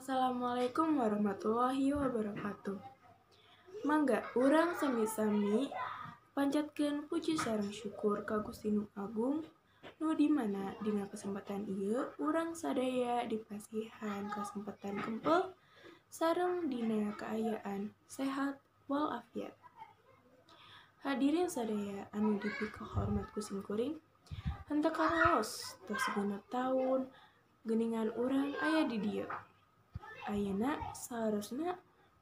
Assalamualaikum warahmatullahi wabarakatuh. Mangga urang sami-sami panjatkeun puji sareng syukur ka Gusti Nu Agung nu di mana dina kesempatan ieu urang sadaya dipasihan kasempatan kempel sareng dina kaayaan sehat walafiat. Hadirin sadaya anu dipikahormat ku simkuring, henteu karaos tos 6 taun geuningan urang aya di dieu. Ayeuna saharosna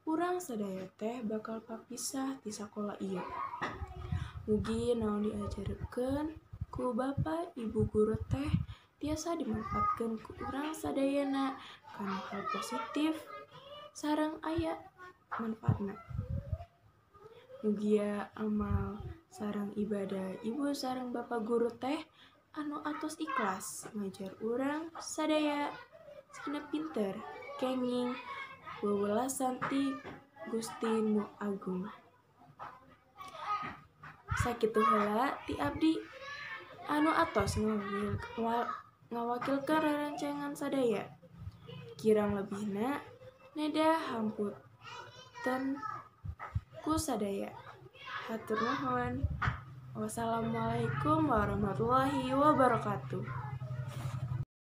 urang sadaya teh bakal papisah ti sakola ieu. Mugi naon diajarkeun ku bapa ibu guru teh tiasa dimanfaatkeun ku urang sadayana kana hal positif sareng aya manfaatna. Mugia amal sareng ibadah ibu sareng bapa guru teh anu atos ikhlas ngajar urang sadaya sina pinter kenging wewelasan ti Gusti Nu Agung. Sakitu heula ti abdi anu atos ngawakilkeun rerencangan sadaya. Kirang lebihna neda hampunten ku sadaya. Hatur nuhun. Wassalamualaikum warahmatullahi wabarakatuh.